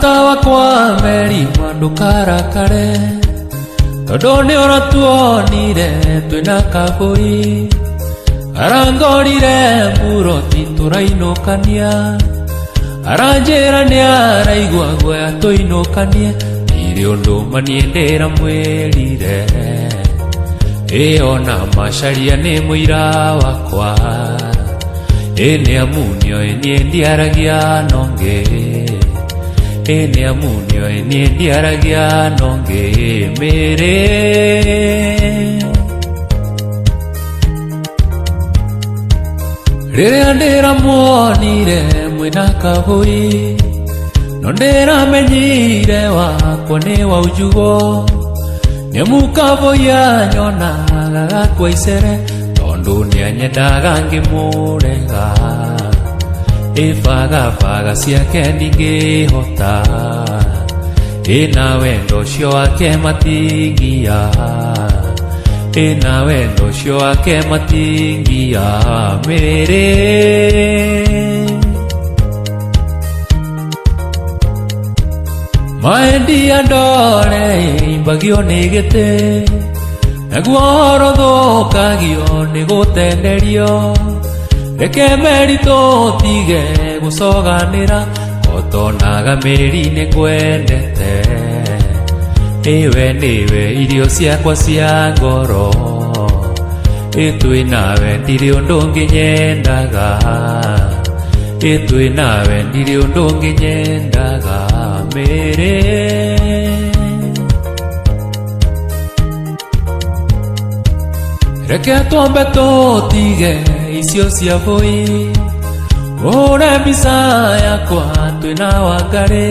Mũrata wakwa Meri ndũkarakare tondũ nĩ ũratuonire twĩna kabũi arangorire mburoti tũrainũkania aranjĩra nĩ araigua guoya tũinũkanie ndirĩ ũndũ maniĩ ndĩramwĩrire ĩ ona macaria nĩ mũira wakwa ĩ nĩ amu nĩoĩ niĩ ndiaragia nongĩ ĩ nĩ amu nĩoĩ niĩ ndiaragia nongĩ mĩrĩ. Rĩrĩa ndĩramuonire mwĩna kabũi no ndĩramenyire wakwa nĩ wa ujugo nĩamu kabũi anyonaga gakua icere tondũ nĩanyendaga ngĩmũrega ĩ bagabaga ciake ndingĩhota ĩ na wendo ũcio wake matingia ĩ na wendo ũcio wake matingia mĩrĩ. Maendia ndore imbagio nĩ gĩtĩ naguo ũhoro thũkagio nĩ gũtenderio reke meri tũtige gũcoganĩra otonaga mĩri nĩ ngwendete ĩwe nĩwe irio ciakwa cia ngoro ĩ twĩ nawe ndirĩ ũndũ ũngĩ nyendaga ĩ twĩ nawe ndirĩ ũndũ ũngĩ nyendaga mĩrĩ. Reke twambe tũtige icio cia bũi ũhũre mbica yakwa twĩna Wangarĩ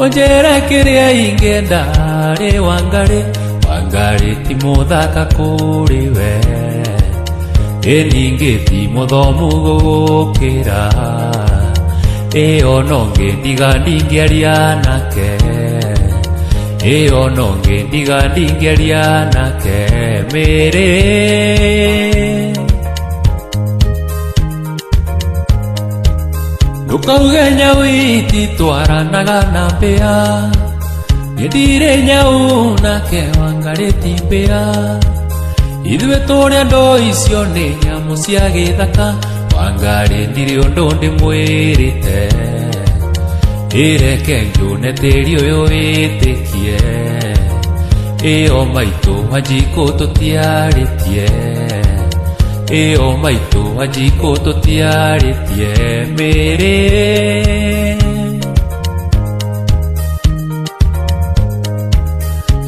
ũnjĩre kĩrĩa ingĩenda rĩ Wangarĩ Wangarĩ ti mũthaka kũrĩ we ĩ ningĩ ti mũthomu gũgũkĩra ĩ ona ũngĩ ndiga ndingĩaria nake ĩ ona ũngĩ ndiga ndingĩaria nake mĩrĩ. Ndũkauge nyau ititwaranaga na mbĩa niĩ ndirĩ nyau nake Wangarĩ ti mbĩa ithuĩ tũrĩ andũ icio nĩ nyamũ cia gĩthaka Wangarĩ ndirĩ ũndũ ndĩmwĩrĩte ĩreke njũne tĩri ũyũ wĩtĩkie ĩyo maitũ Wanjikũ tũtiarĩtie ĩyo maitũ Wanjikũ tũtiarĩtie mĩrĩ.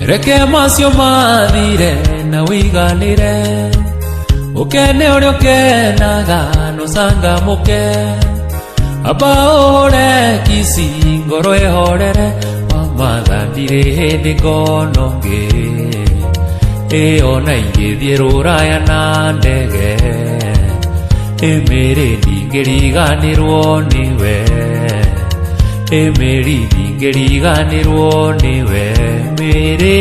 Reke macio mathire na wĩiganĩre ũkene ũrĩa ũkenaga na ũcangamũke amba ũhũre kici ngoro ĩhorere wamatha ndirĩ hĩndĩ ngona ũngĩ ĩ ona ingĩthiĩ rũraya na ndege ĩ mĩrĩ ndingĩriganĩrwo nĩwe ĩ mĩri ndingĩriganĩrwo nĩwe mĩrĩ.